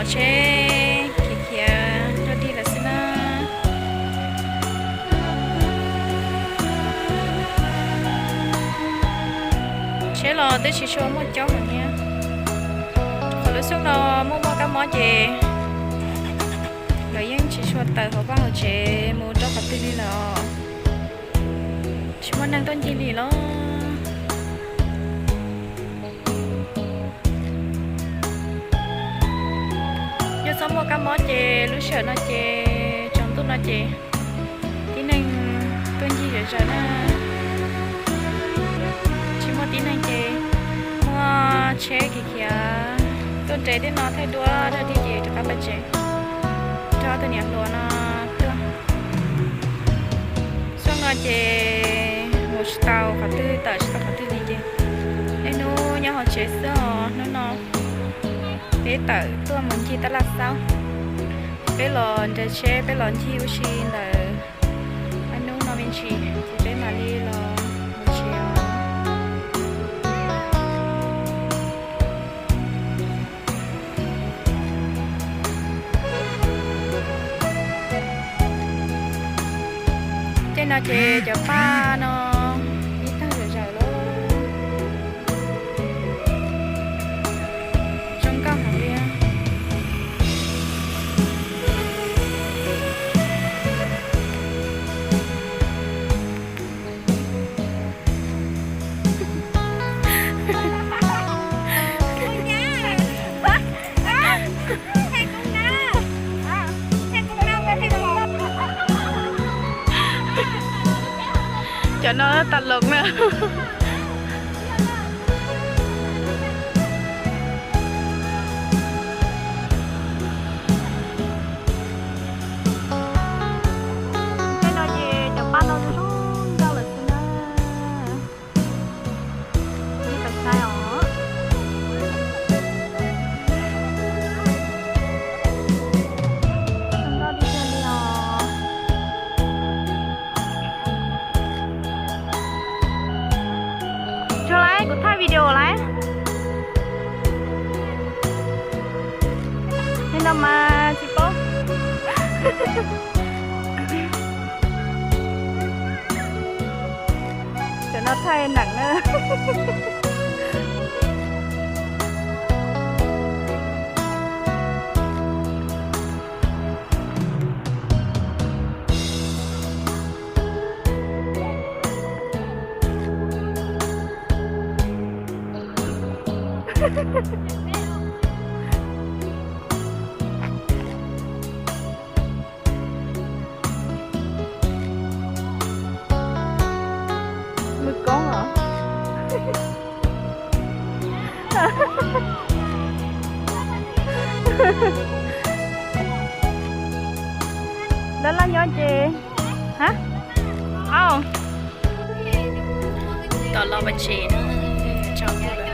Tsheb khiav khiav rau dig lawm xwb na. Tsheb los twb tsis tshua muaj caub heev thiab. Qhov lub xyoo no muaj muaj kab mob ces lawv yeej tsis tshua tawm hauv vaj hauv tsev mus rau qhov twg li lawm os. Tsis muaj neeg tuaj ncig li los. Yog txhob muaj kab mob ces lub sij hawm no ces tsaus ntuj no ces tib neeg tuaj ncig zom zaws na. Tsis muaj tib neeg ces muaj tsheb khiav khiav tuaj nres tej no thaij duab rau dig ces rov qab pais tsev. Rau ob tug niam hluas no tuaj. Xyoo no ces mus tsis tau qhov twg tawm tsis tau qhov twg li ces niaj hnub nyob hauv tsev xwb os. Hnub no peb tawm tuaj mus ncig tab laj xaub. Peb los nres tsheb peb los ncig ua si ntawm hnub no me ntsis ces peb mam li los mus tsev os. Tej no ces cov paj no ib tag zom zaws lawm. Zoo nkauj heev li. Cov no tas loos na. Tej no ces cov paj no zoo nkauj lawm xwb na. Ib tag saib os. Zoo nkauj tiag tiag li os. Tso lawm, kuv thaij video lawm. Tej no mas tsis paub. Cov no thaij neem na. Mws koob os. Dab laj nyob ces, ha, au, tom los pais tsev na, tsaus ntuj lawm.